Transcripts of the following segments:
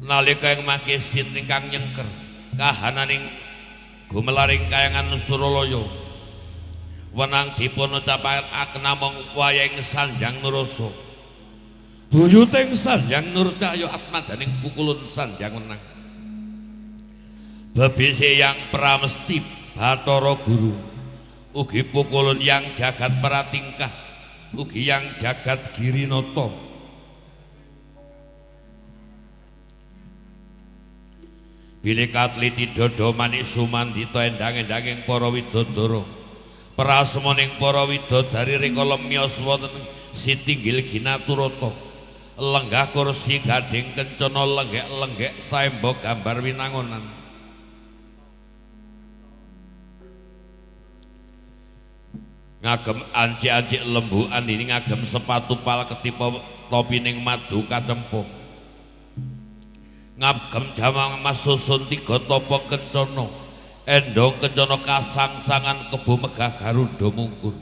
Nalika ing mangke sit ingkang nyengker kahananing gumelaring kayangan Suralaya wenang dipun ucapaken namung wayahing Sanjang Nurasa. Buyuting Sanjang Nurcahya atmajaning pukulun Sanjang Wenang. Bebese yang Pramesti Bathara Guru ugi pukulun yang jagat pratingkah ugi yang jagat Girinata. Bilih katliti dada manik sumandita endang-endanging para widodara. Prasmaning para widodari rikala miyos wonten sitinggil ginaturata. Lenggah kursi gading kencana lenggek-lenggek saemba gambar winangonan. Ngagem ancik-ancik lembu andini ngagem sepatu pal ketipa topining madu kacempo. Ngagem jamang mas susun tiga topo kencana endong kencana kasangsangan kebo megah garuda mungkur.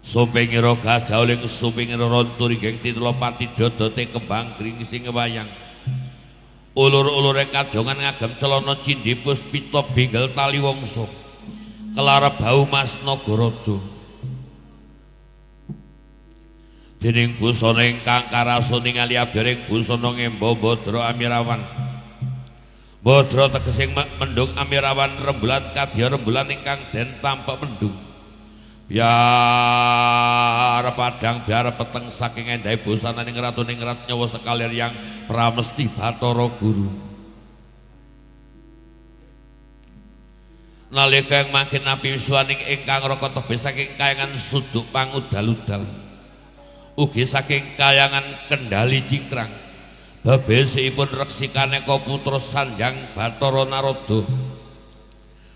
Sumpingira gajah uling sumpingira rontu ringging titulapati dodote kembang gringsing wayang. Ulur-ulure kajongan ngagem celana cindhi puspita binggel tali wangsa. Kelara bau mas nagaraja. Dening busana ingkang karasa ningali abyaring busana ngemba Badra Amirawan. Badra tegesing mendung Amirawan rembulan kadya rembulan ingkang den tampek mendung. Biar padang biar peteng saking endahe busananing ratu ningrat nyawa sekalian yang Pramesti Bathara Guru. Nalika ing mangke napi wisuwaning ingkang raka tebih saking kayangan suduk pangudal-udal. Ugi saking kayangan Kendali Cingkrang. Bebesikipun reksi kaneka putra Sanjang Bathara Narada.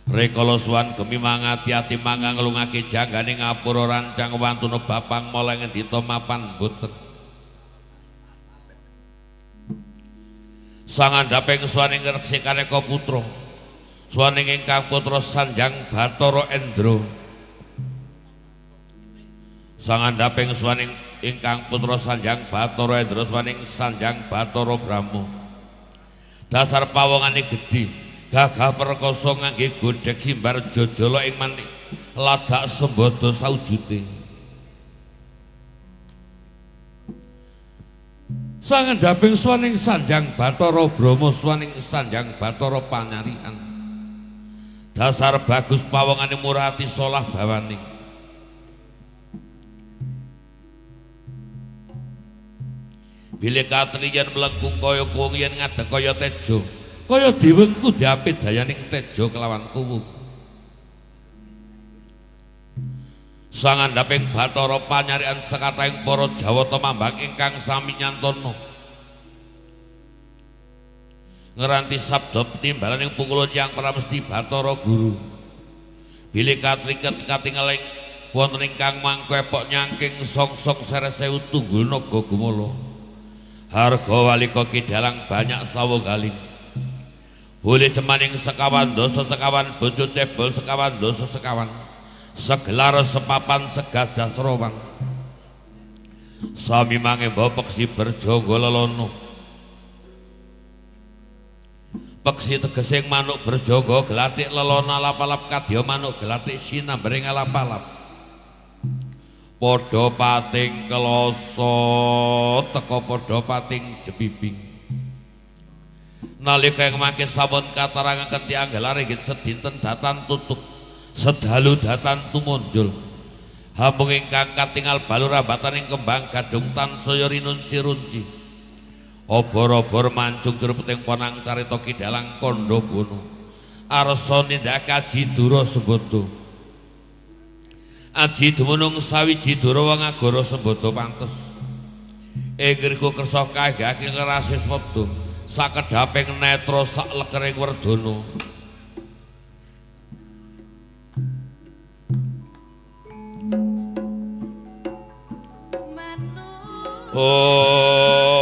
Rikala suwan gemi mangati-ati mangga nglungake janggane ngapura rancang wantuna bapang mala ngendita mapan boten. Sangandhaping suwaning reksi kaneka putra. Suwaning ingkang putra Sanjang Bathara Endra. Sangandhaping suwaning ingkang putra Sanjang Bathara Endra suwaning Sanjang Bathara Brahma. Dasar pawongane gedhi, gagah perkasa ngangge godhek simbar jajala ing manik ladak sembada saujute. Sangandhaping suwaning Sanjang Bathara Brahma suwaning Sanjang Bathara Panyarikan. Dasar bagus pawongane murah ati solah bawaning. Bilih katriyan mlengkung kaya kuwung yen ngadeg kaya tejo. Kaya diwengku diapit dayaning tejo kelawan kuwu. Sangandhaping Bathara Panyarikan sekatahing para Jawata mambang ingkang sami nyantana. Ngranti sabda timbalaning pukulun yang Pramesti Bathara Guru. Bilih katriket katingaling wonten ingkang mangku epok nyangking songsong seresewu tunggul naga gumala. Harga walika kidalang banyak sawunggaling. Boleh cemaning sekawan dasa sekawan bojo cebol sekawan dasa sekawan. Segelar sepapan segajah serawang. Sami mangemba peksi berjangga lelono. Peksi tegesing manuk berjangga glathik lelana alap-alap kadya manuk glathik sinambering alap-alap. Padha pating kelasa teka padha pating jebibing. Nalika ing mangke sampun katarangaken tiyang gelar inggih sedinten datan tutup sedalu datan tumunjul. Hambung ingkang katingal balur rambataning kembang gadhung tansaya rinunci-runci. Obor-obor mancung jero peting ponang carita kidalang kandha bono. Arsa nindak kaji dura sembada. Aji dumunung sawiji dura wong agara sembada pantes. Ing ngriku kersa kaegake ngrasis padha sakedhaping netra sak lekering werdana. Oh.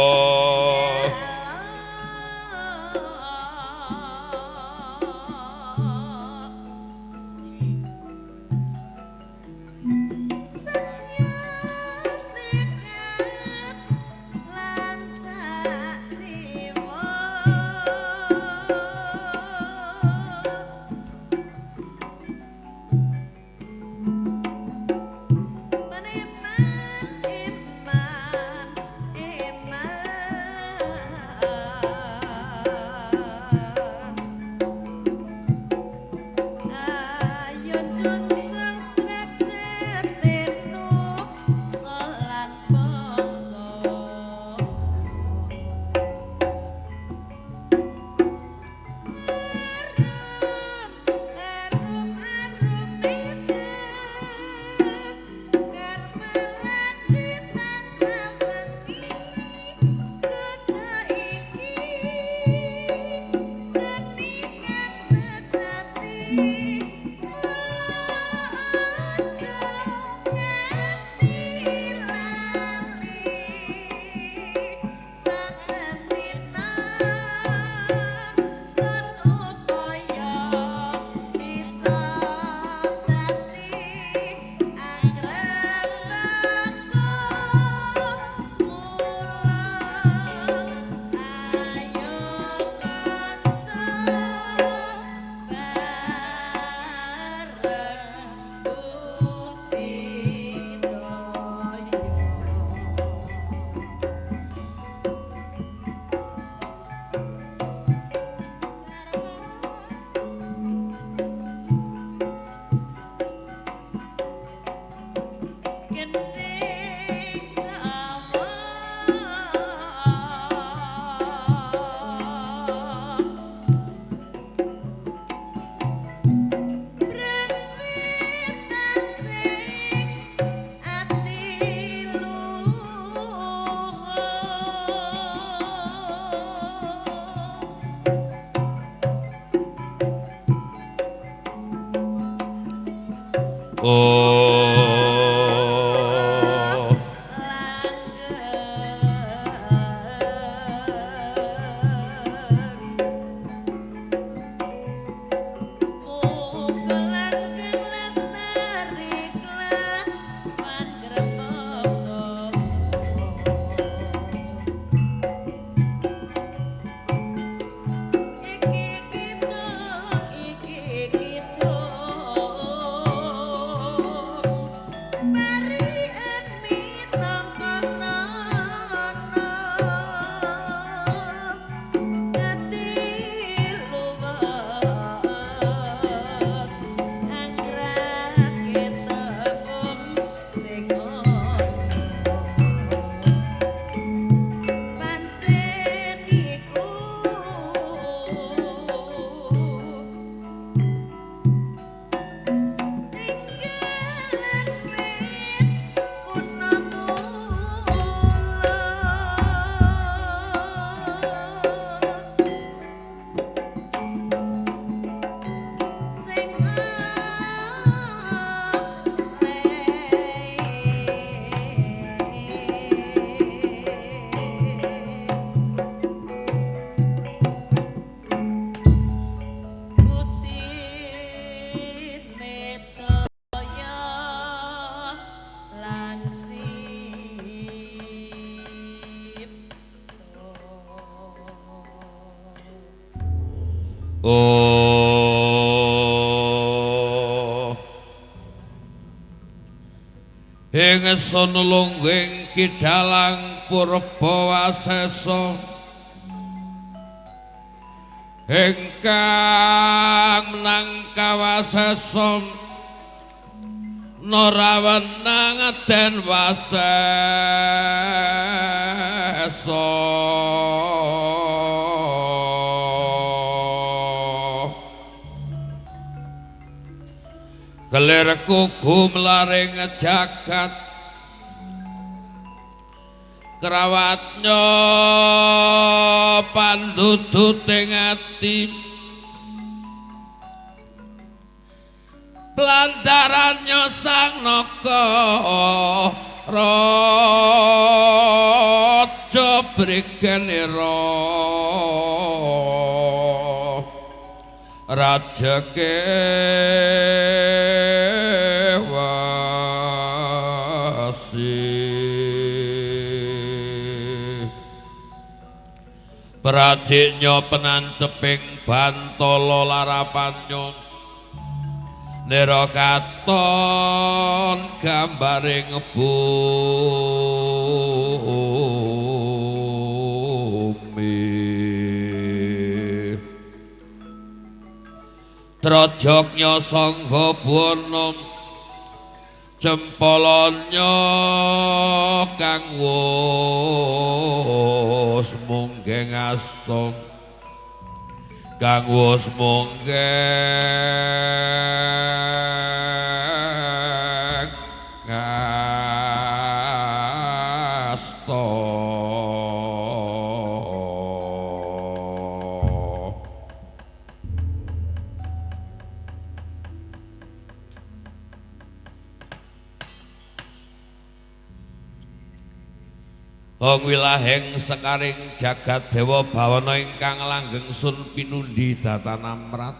Oh. Oh. Ing sono lungging kidalang purba wasesa ingkang menang kawasesa nora wenang den wasesa. Kelir kuku melaring jagat kerawatnya pandudut ing ati pelantarannya sang naga raja Brigenera raja Kewasi prajiknya penanceping bantala larapannya Nira katon gambaring bumi Trojoknya sangga buana cempolonyo kang wus munggeng asta kang wus munggeng asta. Hong wilaheng sekaring jagat dewa bawana ingkang langgeng sun pinundi datan amrat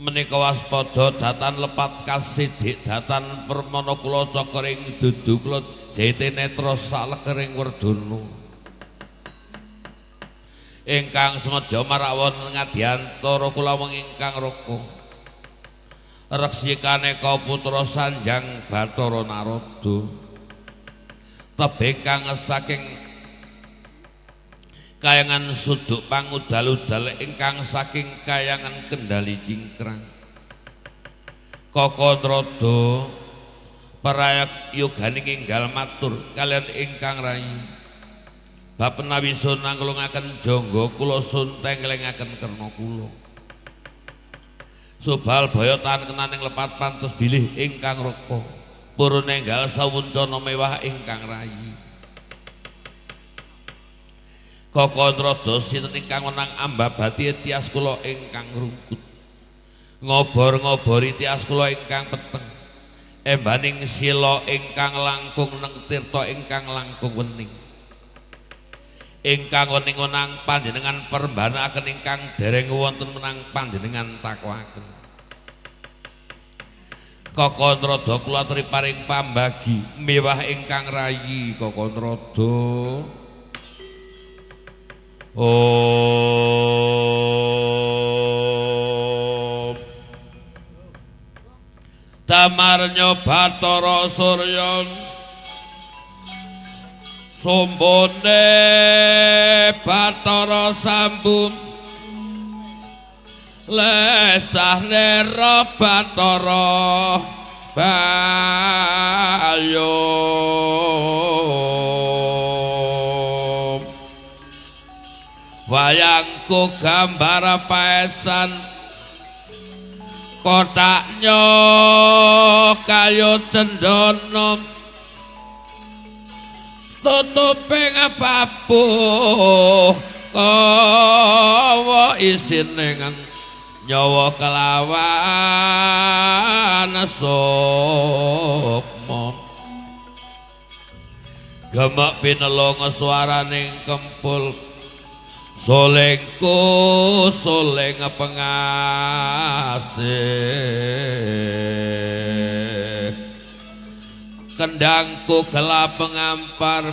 menika waspada datan lepat kasidik datan permana kula cakring dudu kula jete netra salekering werdana ingkang semeja marak wonten ngadyantara kula wong ingkang raka reksi kaneka putra Sanjang Bathara Narada tebih kang saking kayangan suduk pangudal-udal ingkang saking kayangan Kendali Cingkrang Kaka Nrada parayak yoganing enggal matur kalian ingkang rayi bab menawi sun nangklungaken jangga kula sun tenglengaken kerna kula subal baya tahan kenaning lepat pantes bilih ingkang raka purun enggal sawuncana mewah ingkang rayi. Kaka Nrada sinten ingkang wenang ambabati tias kula ingkang rungkut ngobor-ngobori tias kula ingkang peteng embaning sila ingkang langkung neng tirta ingkang langkung wening ingkang wening wenang panjenengan perembanakaken ingkang dereng wonten menang panjenengan takokaken. Kaka Nrada kula aturi paring pambagi mewah ingkang rayi Kaka Nrada. Om Damarnya Bathara Surya sombone Bathara Sambu lesah nera Bathara Bayu wayangku gambar paesan kotaknya kayu cendana tutupe ngapapuh kawa isine nyawa kelawan sukma gemek pinelung swaraning kempul solengku soleng pengasih kendangku gelap pengampar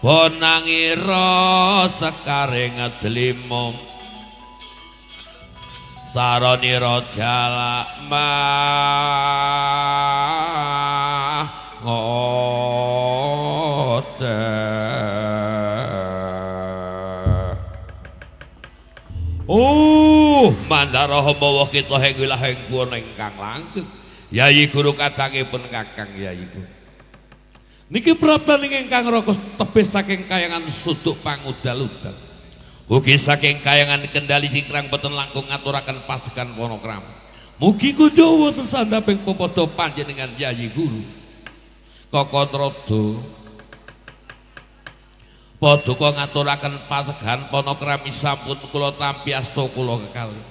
bonangira sekaring delima saranira jalak mah ngoceh. Mandara mawa kita ing wilahing kuwana ingkang langgeng Yayi Guru kadangipun Kakang Yayi Guru niki praptaning ingkang raka tebih saking kayangan suduk pangudal-udal ugi saking kayangan Kendali Cingkrang boten langkung ngaturaken pasegan panakrama. Mugi kunjuk wonten sandhaping pepadha panjenengan Yayi Guru. Kaka Nrada paduka ngaturaken pasegan panakrami sampun kula tampi asta kula kekalih.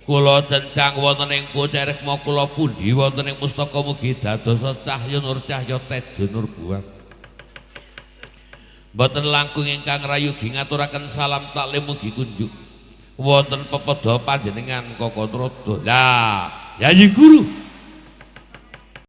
Kula cencang wonten ing pucerikma kula pundi wonten ing mustaka mugi dadosa cahya nur cahya teja nur buang. Mboten langkung ingkang rayugi ngaturaken salam taklim mugi kunjuk wonten pepadha panjenengan Kaka Nrada. Lah, Yayi Guru